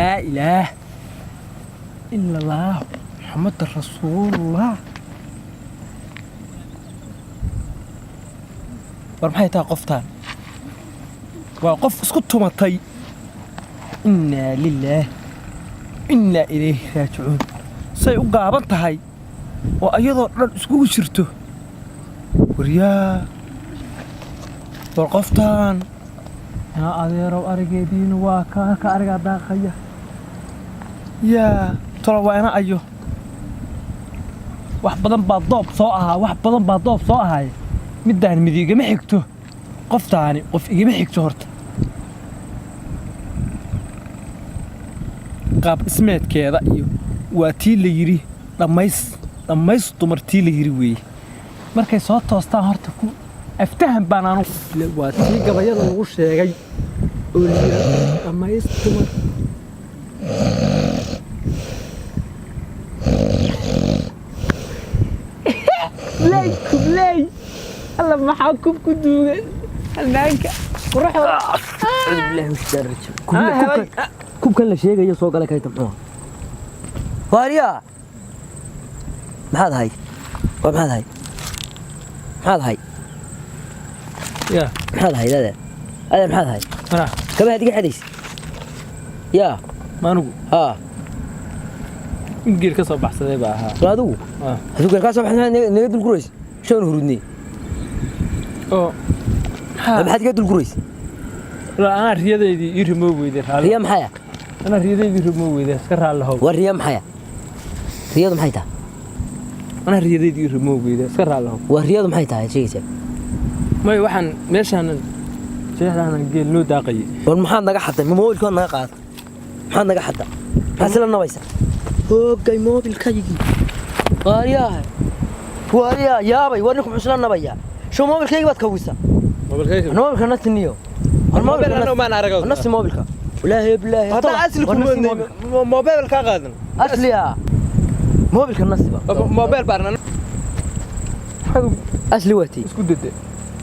Laa ilaah ila Allah, Muxammad rasuulullah. War maxay tahay qoftaan? Waa qof isku tumatay. Innaa lillaah, innaa ilayhi raajicuun. Say u gaaban tahay oo ayadoo dhan iskugu jirto. Waryaa, war qoftaan, yaa adeerow, arigeediina waa ka arigaa daaqaya. Yaa tolo, waa ina ayo. Wax badan baa doob soo ahaa, wax badan baa doob soo ahaay. Middaan mid igama xigto, qoftaani qof igama xigto. Horta qaab dhismeedkeeda iyo waa tii la yidhi dhammays dhammays dumar, tii la yidhi weeye. Markay soo toostaan horta ku aftahan baan anu. Waa tii gabayada lagu sheegay oo la yidhi dhammays dumar. Ley kubley, alla maxaa kub ku duugan halmaanka quruxda. Acuudu billahi min shaytaani rajiim. Kubkan la sheegayo soo galay kayta muxuu waaryaa? Maxaad ahayd? Waa maxaad ahayd? Maxaad ahayd? Yaa. Maxaad ahayd, adeer? Adeer, maxaad ahayd? Manaa. Kabahaad iga xadaysa yaa? Ma anigu? Haa. In geel ka soo baxsaday baa ahaa. Soo adigu? Ah. Adigu geel kaa soo baxay, naga dul guraysa shan hurudnay. Oo maxaad iga dul guraysa? Anaa riyadeydii ii rimoo weyday, raalli. Riya maxaya? Anaa riyadeydii rimoo weyday, iska raalli how. Waa riya maxaya? Riyadu maxay tahay? Anaa riyadeydii ii rimoo weyday, iska raalli how. Waa riyadu maxay tahay aad sheegaysaa? May, waxaan meeshaanan jeexdaanan geel noo daaqayay. War maxaad naga xaday? Ma moobilkaad naga qaadatay? Maxaad naga xadda? Maxaad sila nabaysaa? Hoogay, moobilkaygii! Waaryahay, waaryaa, yaabay. War ninku muxuu isla nabayaa? Show moobilkaygii baad kawisa. Moobilka nasiniyo. War moobilka maan arag. Nasi moobilka, walaahi bilaahi. Haddaan asli War nasi kumoodnay moobilka. Moobeel kaa qaadan. Asliya moobilka nasiba. Moobeel baan Asli waatii. Isku dede.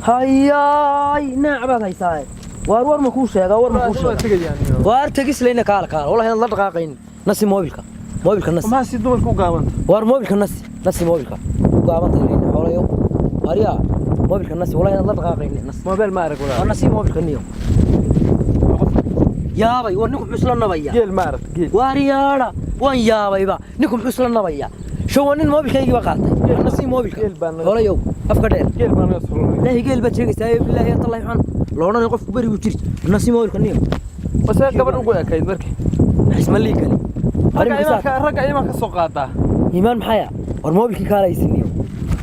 Hayaay, naac baad haysaa. Waar, war ma kuu sheegaa? War ma kuu sheegaa? Waar tegislayna, kaala kaala. Wallahi inaad la dhaqaaqayn. Nasi moobilka, moobilka nasi. Maxaa si dumarka u gaabanta? Waar moobilka nasi, nasi moobilka. U gaabantay layna xoolayo. Waaryaa, moobilka nasi, wallahi inaad la dhaqaaqayn. Nasi. Moobeel ma arag. Waa Walaal. Nasi moobilka niyo. Yaabay, war ninku muxuu isla nabaya? Geel ma arag, geel. Waaryaadha, waan yaabayba, ninku muxuu isla nabaya? Show waa nin moobilkaygii ba qaatay. War nasi moobilka. Geel baan naga- Xoolayow afka dheer. Geel baan naga soo. Ilaahi, geel baad sheegaysaa. Bilaahi tallahi, waxaan la odhanaya qofku berigu jiri. Nasi moobilka niyo. Wasee gabadh ugu ekayd markii? Isma liikani. Ragga imaanka, ragga imaan ka soo qaadaa. Iimaan maxaya? War moobilkii kaalaysiiniyo,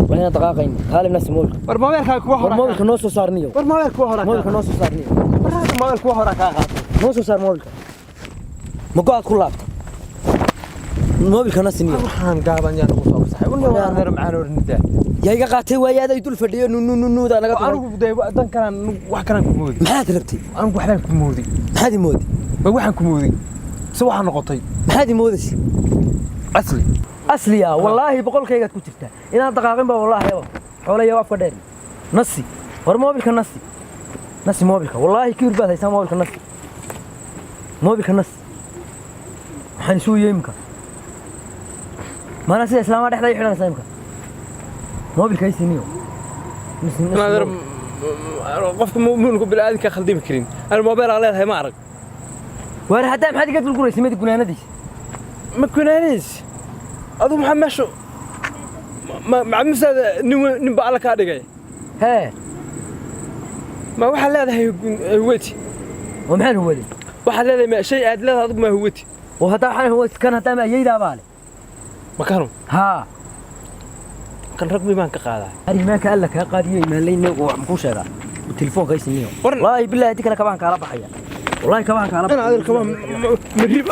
waa inaan dhaqaaqayn. Kaale, nasi moobilka. War moobeelkaa kuwa War hora. moobilka noo soo saar niyo. War moobeelka kuwa hora. Moobilka noo soo saar niyo. War moobeelka kuwa hora kaa qaatay. Noo soo saar moobilka. Ma go-aad ku laabta? Moobilka nasi niyo. Waxaan gaaban yaa nagu soo fasaxay un waa reer macaan ornida. Yaa iga qaatay? Waaye aday dul fadhiyo nunununuuda naga duray. Anigu dee dan kalaan, wax kalaan ku moodi. Maxaad rabtay? Anigu waxbaan ku moodi. Maxaad i moodi? Ma waxaan ku mooday se waxaa noqotay. Maxaad i moodaysa? Asli. Asliya, wallaahi boqolkaygaad ku jirtaa inaan dhaqaaqin ba. Wallaahi aba xoolayo afka dheer, nasi. War moobilka nasi, nasi moobilka. Wallaahi kiir baad haysaa. Moobilka nasi, moobilka nasi. Waxaan isu imika maana sida islaamaha dhexda i xidhanaysaa imika. Moobilka isiniyo. Qofka mu'minku bilaadanka khaldami karin. Ani moobeel aan leedahay ma arag. Waar haddaa maxaad iga dulguraysa mid gunaanadiisa? Ma kunaanays adigu? Maxaa meesha macamisaada nin nin baa alla kaa dhigay. Hee. Ma waxaad leedahay huwati? Oo maxaan huwaday? Waxaad leedahay ma shay aad leedahay adigu ma huwati? Oo haddaa waxaan huwad kan haddaa ma ayaydaa baa le. Ma kanu? Haa. Kan rag baan ka qaadaa. Iimaanka alla kaa qaadiyo, iimaanlayne. Wax makuu sheegaa? Telefoonka isiniyo. War- Wallaahi billahi, haddii kale kabaan kaala baxaya. Wallaahi kabaan kaala in adeer kaba marib.